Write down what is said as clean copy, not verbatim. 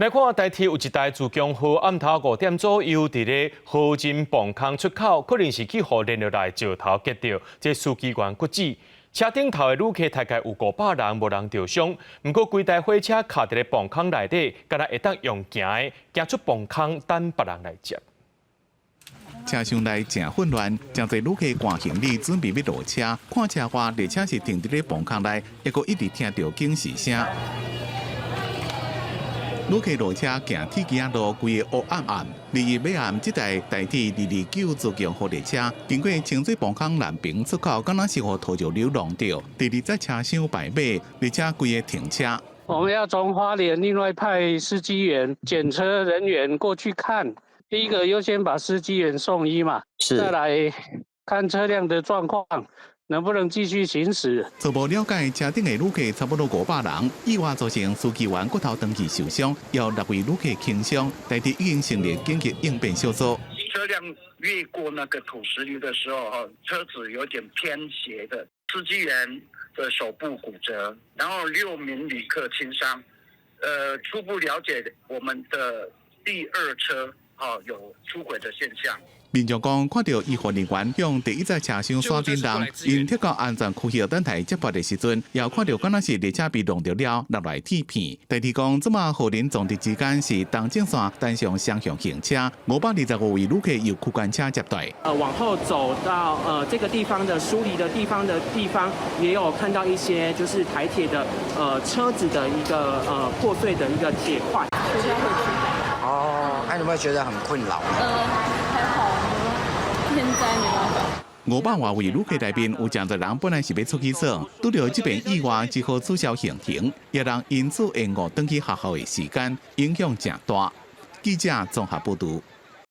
來看台鐵有一台自強號，暗頭5點左右，佇咧河仁磅空出口，可能是去予連落來石頭擊著，這司機員骨折。車頂頭的旅客大概有500人，無人著傷。毋過規台火車卡佇咧磅空內底，敢若會當用行的，行出磅空等別人來接。車廂內誠混亂，誠濟旅客掛行李準備欲落車，看車外列車是停佇咧磅空內，猶閣一直聽著警示聲。旅客落車行鐵枝仔路，規个烏暗暗。21暝暗，這台台鐵229自強號列車經過清水磅空南爿出口，敢若是予土石流弄著。第二節車廂排馬，列車規个停車。我們要從花蓮另外派司機員、檢車人員過去看。第一個優先把司機員送醫嘛，再來看車輛的狀況，能不能繼續行駛？初步了解，車頂的旅客差不多500人，意外造成司機員骨頭斷去受傷，有六位旅客輕傷，台鐵已經成立緊急應變小組。車輛越過那個土石流的時候，車子有點偏斜的，司機員的手部骨折，然後6名旅客輕傷。初步了解，我們的第二車有出軌的現象。民眾講，看著醫護人員向第一節車廂線頂人，𪜶撤到安全區域等待接駁的時陣，又看著敢若是列車被弄著了落來鐵片。台鐵講，這馬河仁撞直之間是東正線單向雙向行車，525位旅客由區間車接載。往後走到這個地方的疏離的地方的地方，也有看到一些就是台鐵的車子的一個破碎的一個鐵塊。哦，那你有沒有覺得很困擾？還好，天災沒辦法。500外位旅客內面有誠濟人本來是欲出去耍，拄著這邊意外，只好取消行程，也人因此延誤轉去學校的時間，影響誠大。記者綜合報導。